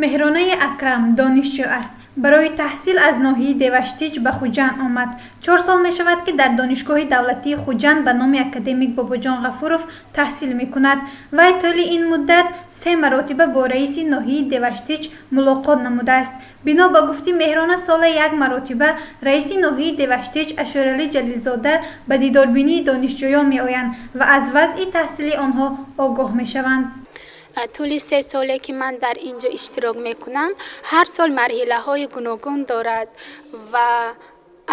Меҳронаи Акрам донишҷӯ аст. Барои таҳсил аз ноҳияи Деваштич ба Хуҷанд омад. 4 сол мешавад, ки дар Донишгоҳи давлатии Хуҷанд ба номи академик Бобоҷон Ғафуров таҳсил мекунад. Вай тӯли ин муддат се маротиба бо раиси ноҳияи Деваштич мулоқот намудааст. Бино ба гуфти Меҳрона, сола як маротиба раиси ноҳияи Деваштич Ашӯралӣ Ҷалилзода ба дидорбинии донишҷӯён меоянд ва аз вазъи таҳсили онҳо огоҳ мешаванд. Тӯли 3 соле, ки ман дар ин ҷо иштирок мекунам, ҳар сол марҳилаҳои гуногун дорад ва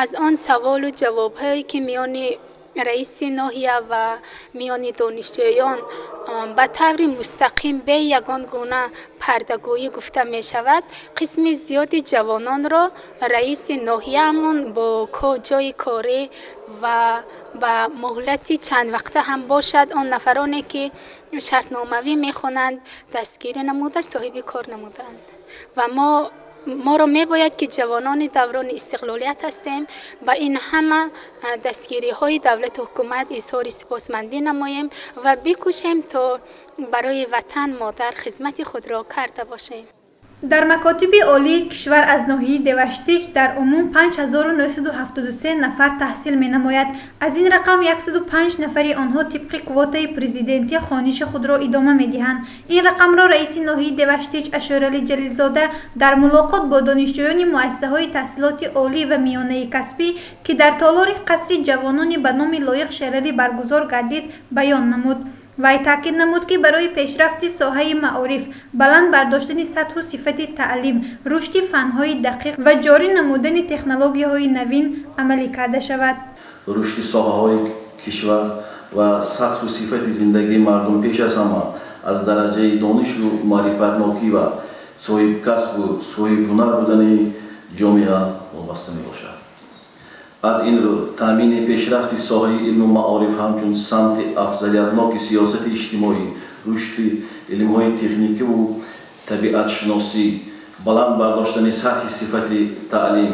аз он саволу ҷавобҳое, ки миёни раиси ноҳия ва миёни донишҷӯён ба таври мустақим, бе ягон гуна пардагӯӣ гуфта мешавад, қисми зиёди ҷавононро раиси ноҳияамон бо ҷойи корӣ ва ба муҳлати чандвақта ҳам бошад, он нафароне, ки шартномавӣ мехонанд, дастгирӣ намуда, соҳиби кор намуданд. Ва моро мебояд, ки ҷавонони даврони истиқлолият ҳастем, ба ин ҳама дастгириҳои давлату ҳукумат изҳори сипосмандӣ намоем ва бикӯшем, то барои ватан модар хизмати худро карда бошем. Дар макотиби олии кишвар аз ноҳияи Деваштич дар умум 5973 нафар таҳсил менамояд. Аз ин рақам 105 нафари онҳо тибқи квотаи президентӣ хониши худро идома медиҳанд. Ин рақамро раиси ноҳияи Деваштич Ашӯралӣ Ҷалилзода дар мулоқот бо донишҷӯёни муассисаҳои таҳсилоти олӣ ва миёнаи касбӣ, ки дар толори Қасри ҷавонони ба номи Лоиқ Шералӣ баргузор гардид, баён намуд. Вай таъкид намуд, ки барои пешрафти соҳаи маориф, баланд бардоштани сатҳу сифати таълим, рушди фанҳои дақиқ ва ҷорӣ намудани технологияҳои навин амалӣ карда шавад. Рушди соҳаҳои кишвар ва сатҳу сифати зиндагии мардум пеш аз ҳама аз дараҷаи донишу маърифатнокӣ ва соҳибкасбу соҳибҳунар будани ҷомеа вобаста мебошад. Аз ин рӯ, таъмини пешрафти соҳаи илму маориф ҳамчун самти афзалиятноки сиёсати иҷтимоӣ, рушди илмҳои техникиву табиатшиносӣ, баланд бардоштани сатҳи сифати таълим,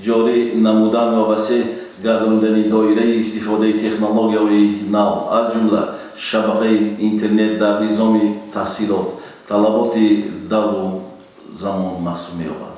ҷорӣ намудан ва васеъ гардонидани доираи истифодаи технологияҳои нав, аз ҷумла шабакаи интернет дар низоми таҳсилот талаботи давру замон маҳсуб меёбад.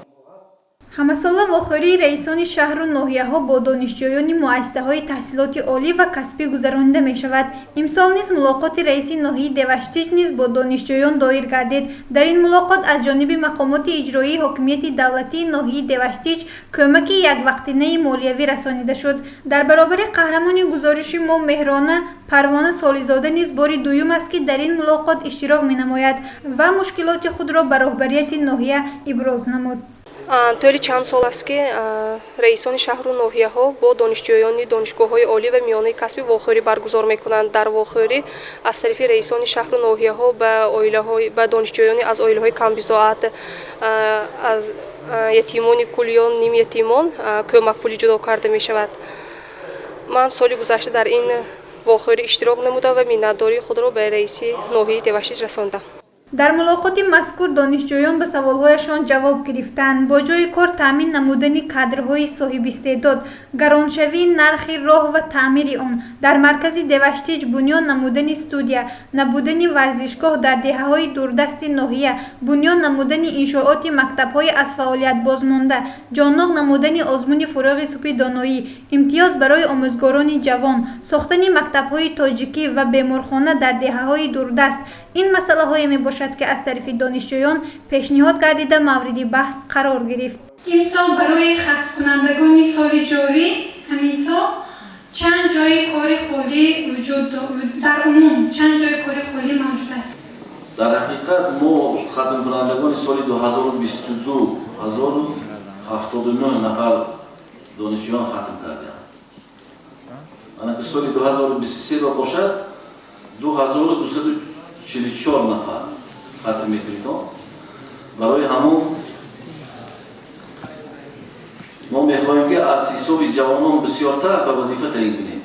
Ҳамасола вохӯрии раисони шаҳру ноҳияҳо бо донишҷӯёни муассисаҳои таҳсилоти олӣ ва касбӣ гузаронида мешавад. Имсол низ мулоқоти раиси ноҳияи Деваштич низ бо донишҷӯён доир гардид. Дар ин мулоқот аз ҷониби мақомоти иҷроии ҳокимияти давлатии ноҳияи Деваштич кӯмаки яквақтинаи молиявӣ расонида шуд. Дар баробари қаҳрамони гузориши мо Меҳрона, Парвона Солизода низ бори дуюм аст, ки дар ин мулоқот иштирок менамояд ва мушкилоти худро ба роҳбарияти ноҳия иброз намуд. Тӯли чанд сол аст, ки раисони шаҳру ноҳияҳо бо донишҷӯёни донишгоҳҳои олӣ ва миёнаи касбӣ вохӯрӣ баргузор мекунанд. Дар вохӯрӣ аз тарафи раисони шаҳру ноҳияҳо ба донишҷӯёни аз оилаҳои камбизоат, аз ятимони кул ё нимятимон кӯмакпулӣ ҷудо карда мешавад. Ман соли гузашта дар ин вохӯрӣ иштирок намудам ва миннатдории худро ба раиси ноҳияи Деваштич расондам. Дар мулоқоти мазкур донишҷӯён ба саволҳояшон ҷавоб гирифтанд. Бо ҷойи кор таъмин намудани кадрҳои соҳибистеъдод, гароншавии нархи роҳ ва таъмири он, дар маркази Деваштич бунёд намудани студия, набудани варзишгоҳ дар деҳаҳои дурдасти ноҳия, бунёд намудани иншооти мактабҳои аз фаъолият бозмонда, ҷоннок намудани озмуни «Фурӯғи субҳи доноӣ», имтиёз барои омӯзгорони ҷавон, сохтани мактабҳои тоҷикӣ ва беморхона дар деҳаҳои дурдаст — ин масъалаҳое мебошад, ки аз тарафи донишҷӯён пешниҳод гардида, мавриди баҳс қарор гирифт. Имсол барои хатмкунандагони соли ҷорӣ, ҳамин сол, чанд ҷойи кори холӣ вуҷуд, дар умум чанд ҷойи кори холӣ мавҷуд аст? Дар ҳақиқат, мо хатмкунандагони соли 2022 1079 нафар донишҷӯён хатм кардем. Ана ки соли 2023 бошад, 2244 нафар хатм мекунед. Барои ҳамон мо мехоҳем, ки аз ҳисоби ҷавонон бисёртар ба вазифа таъин кунем.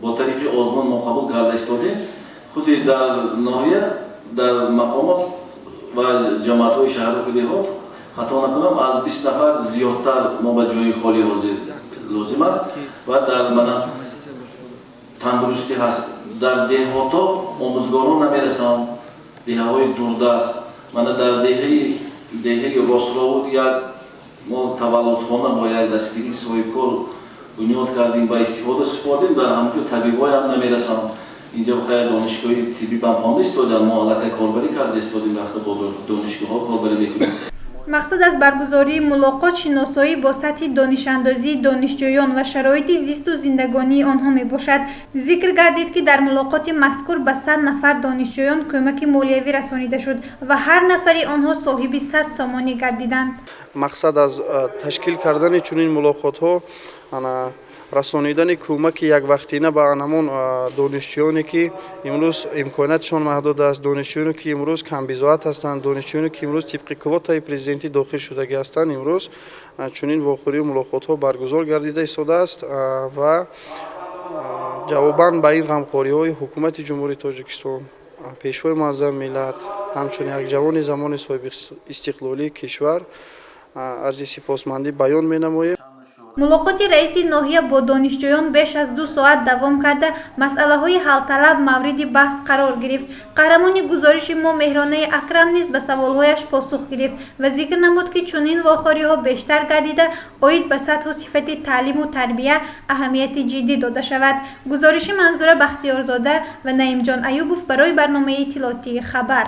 Бо тариқи озмун мо қабул карда истодем. Худи дар ноҳия, дар мақомот ва ҷамоатҳои шаҳру деҳот, хато накунам, аз 20 нафар зиёдтар мо ба ҷои холӣ ҳозир лозим аст. Ва дар мана тандурустӣ ҳаст, дар деҳото омӯзгорон намерасанд, деҳаҳои дурдаст. Мана дар деҳаи Деҳаи Ростровуд як мо таваллудхона бо як дастгирии соҳибкор бунёд кардем, ба истифода супордем. Дар ҳамҷо табибоям намерасанд. Инҷа хайр, донишгоҳи тиббам хонда истодам, мо аллакай корбарӣ карда истодем, рафта бо донишгоҳҳо корбарӣ мекунем. Мақсад аз баргузории мулоқот шиносоӣ бо сатҳи донишандозии донишҷӯён ва шароити зисту зиндагонии онҳо мебошад. Зикр гардид, ки дар мулоқоти мазкур ба 100 нафар донишҷӯён кӯмаки молиявӣ расонида шуд ва ҳар нафари онҳо соҳиби 100 сомонӣ гардиданд. Мақсад аз ташкил кардани чунин мулоқотҳо расонидани кӯмаки яквақтина ба ҳамон донишҷӯёне, ки имрӯз имкониятшон маҳдуд аст, донишҷӯёне, ки имрӯз камбизоат ҳастанд, донишҷӯёне, ки имрӯз тибқи квотаи президентӣ дохил шудагӣ ҳастанд. Имрӯз чунин вохӯрию мулоқотҳо баргузор гардида истодааст ва ҷавобан ба ин ғамхориҳои Ҳукумати Ҷумҳурии Тоҷикистон, Пешвои муаззами миллат, ҳамчун як ҷавони замони соҳибистиқлолии кишвар арзи сипосмандӣ баён менамоем. Мулоқоти раиси ноҳия бо донишҷӯён беш аз 2 соат давом карда, масъалаҳои ҳалталаб мавриди баҳс қарор гирифт. Қаҳрамони гузориши мо Меҳронаи Акрам низ ба саволҳояш посух гирифт ва зикр намуд, ки чунин вохӯриҳо бештар гардида, оид ба сатҳу сифати таълиму тарбия аҳамияти ҷиддӣ дода шавад. Гузориши Манзура Бахтиёрзода ва Наимҷон Аюбов барои барномаи иттилоотии «Хабар».